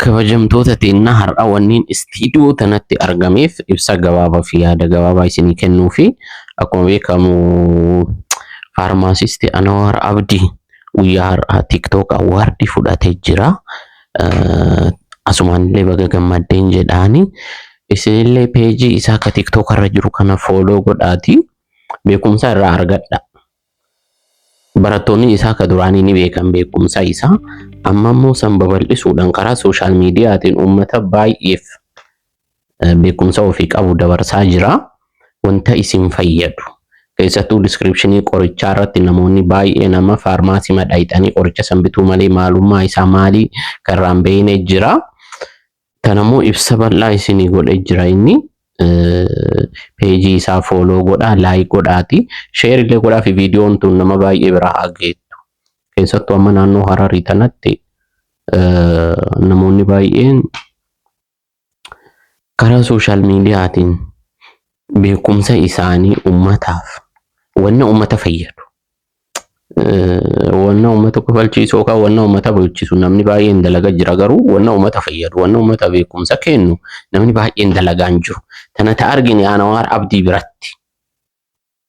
Kabajamtoota teennaa, har'a wanniin istiidiyoo tanatti argameef ibsa gabaabaa fi yaada gabaabaa isinii kennuu fi akkuma beekamu faarmaasistii Anwaar Abdii guyyaa har'aa TikTok award fudhatee jira. Asumaan illee baga gammaddeen jedhaani. Isinillee peejii isaa ka TikTok irra jiru kana follow godhaati beekumsa irraa argadha. Barattoonni isaa ka duraanii ni beekan beekumsa isaa, amma immoo san babal'isuudhaan karaa social mediaatiin uummata baay'eef beekumsa ofii qabu dabarsaa jira. Wanta isin fayyadu, keessattuu descriptionii qorichaa irratti, namoonni baay'ee nama faarmaasii madhayixanii qoricha san bituu malee maalummaa isaa maalii kan irraan beekne jira. Kanammoo ibsa bal'aa isinii godhee jira inni. Peejii isaa follow godhaa, like godhaati, share illee godhaa fi viidiyoon tun nama baay'ee bira haa geettu. Keessattuu amma naannoo Hararii tanatti namoonni baay'een karaa social mediaatiin beekumsa isaanii ummataaf, wanna ummata fayyadu, wanna ummata kofalchiisu yookaan wanna ummata bulchisu namni baay'een dalagaa jira, garuu wanna ummata fayyadu, wanna ummata beekumsa kennu namni baay'een dalagaa hin jiru. Tana ta argine Anwaar Abdii biratti.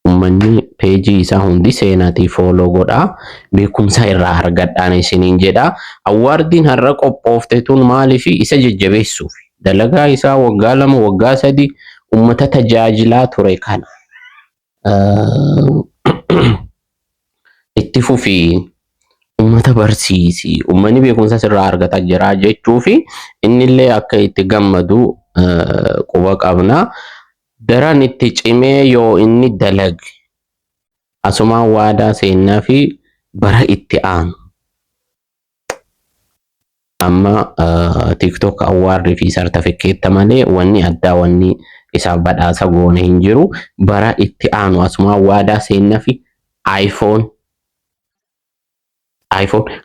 Uummanni peejii isaa hundi seenaatii follow godhaa, beekumsa irraa argadhaan isiniin jedha. Awardiin har'a qophoofte tun maaliif? Isa jajjabeessuuf, dalagaa isaa waggaa 2, waggaa 3 ummata tajaajilaa ture kana itti fufii, ummata barsiisi, ummanni beekumsa sirraa argataa jira jechuu fi innillee akka itti gammadu quba qabna. Daran itti cimee yoo inni dalage, asumaan waadaa seennaa fi bara itti aanu amma TikTok award fi sartifikeetta malee wanni addaa wanni isaaf badhaasa goone hin jiru. Bara itti aanu asumaan waadaa seennaa fi iPhone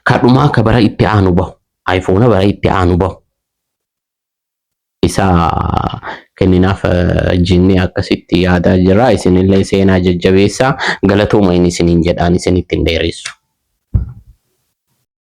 kadhumaa ka bara itti aanu bahu, iPhone bara itti aanu bahu isa kenninaaf jinni akkasitti yaadaa jira. Isinillee seenaa jajjabeessaa, galatooma inni isiniin jedhaan isinitti hin dheeressu.